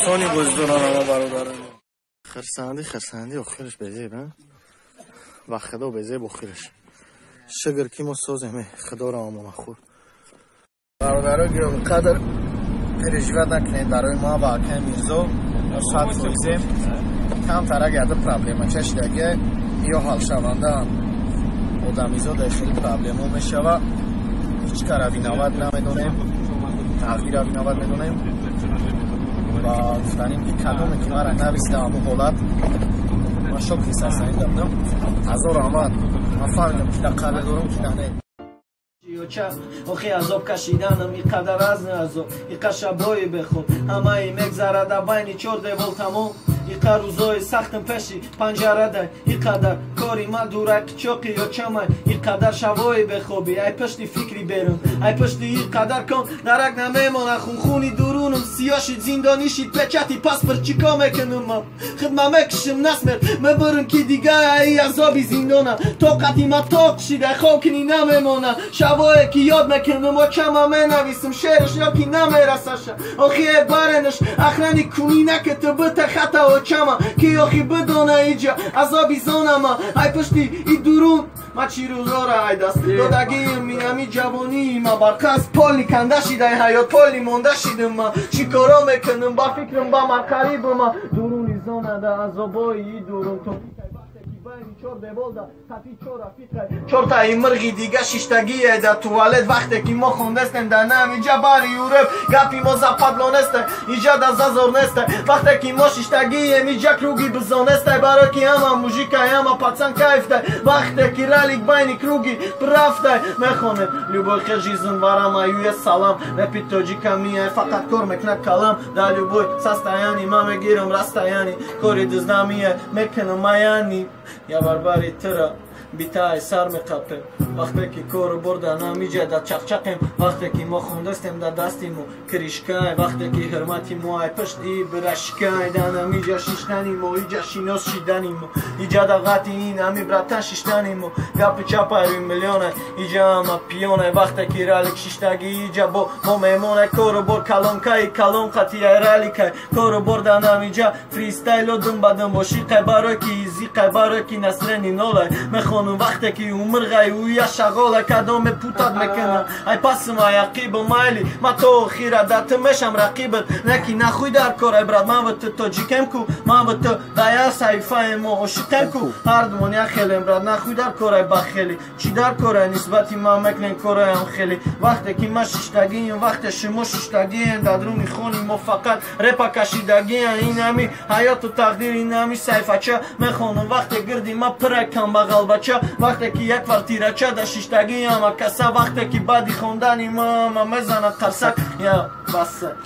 Сони боздоран ама бародарам. Хирсанди хирсанди охираш безеб, а? Ва худо безеб охираш. Шукр ки мо созем, худоро амона хур. Бародаро гиромӣ қадр переживать накунед барои ма ва акай Мирзо 100% камтар агар проблема чашидаги ё ҳалшавандаам одамизода хеле проблема мешава. Ҳеҷ кара виноват намедонем, тағйира виноват медонем ва гуфтанем ки кадоме ки мара нависта ҳаму ҳолат ман шоки сарсанӣ додам. Ҳазор раҳмат. Ман фаҳмидам ки да қадр дорам ки да не. Охи азоб кашиданам и қадар аз азоб иқа шабои бехоб ҳамаи мегзарада байни чор девол тамом иқа рӯзои сахтам пеши панҷарадай иқадар кори ма дурай қичоқи ё чамай иқадар шабои бехобӣ ай пишти фикри берун ай пишти иқадар кон дарак намемона хунхуни дурунам сиёҳ шид зиндонӣ шид печати паспорт чӣ кор мекунам ман хидма мекушам насмерть мебурам ки дига ай азоби зиндона тоқати ма тоқ шид ай хоб кунӣ намемона шабое ки ёд мекунам очама менависам шеъраш ё ки намерасаша охи э баренаш охрани кунӣ наката бита хата очама ки охи бидона иҷа азоби зонама ай пишти и дурун ма чӣ рӯзора ай даст додагиим ами ҷавонии ма барқас полни канда шидай ҳаёт полни монда шидим ма чӣ коро мекунам ба фикрам ба марқарибама дуруни зонада азобои и дурун чор деволда хати чор рафиқай чортаи мирғи дига шиштагие дар туалет вақте ки мо хондастем дар нам иҷа бари юреб гапи мо западло нестай иҷа да зазор нестай вақте ки мо шиштагием иҷа круги бизонестай барои ки ҳама мужикай ҳама пацан кайфтай вақте ки ралик байни круги рафтай мехонем любой хел жизн варама юе салам репи тоҷика мияй фақат кор мекунад калам дар любой состоянии ма мегирам расстояние кори дуздамие мекунам маяни я барбари тира битай сар меқапем вақте ки кору бурда намиҷа да чақчақем вақте ки мо хондастем дар дасти мо кришкай вақте ки ҳурмати мо ай пишти бирашкай да намиҷа шиштани мо иҷа шинос шидани мо иҷа да ғати ин ами братан шиштани мо гапи чапай рӯи миллионай иҷа ама пиёнай вақте ки ралик шиштагӣ иҷа бо мо меҳмонай кору бор калонкаи калон қатиай раликай кору бор да намиҷа фристайло дум ба дум бошиқай барои ки изиқай барои ки насрени нолай мехонам вақте ки умрғай уя шағола кадоме путат мекунам ай пасм ай ақибам майли ма то охира да ту мешам рақибат не ки нахуй дар кор ай брат ман ва ту тоҷикем ку ман ва ту да як саҳифаем мо ошиқем ку ҳардумон як хелем брат нахуй дар кор ай бахелӣ чӣ дар кор ай нисбати ман мекунем кораям хеле вақте ки ман шиштагием вақте шумо шиштагием дар руни хони мо фақат репа кашидагиям ин ҳами ҳаёту тақдир ин ҳами саҳифача мехонам вақте гирди ма пирай камбағалбача вақте ки як квартирача да шиштагиам акаса вақте ки баъди хондани ма ама мезанад қарсак я баса.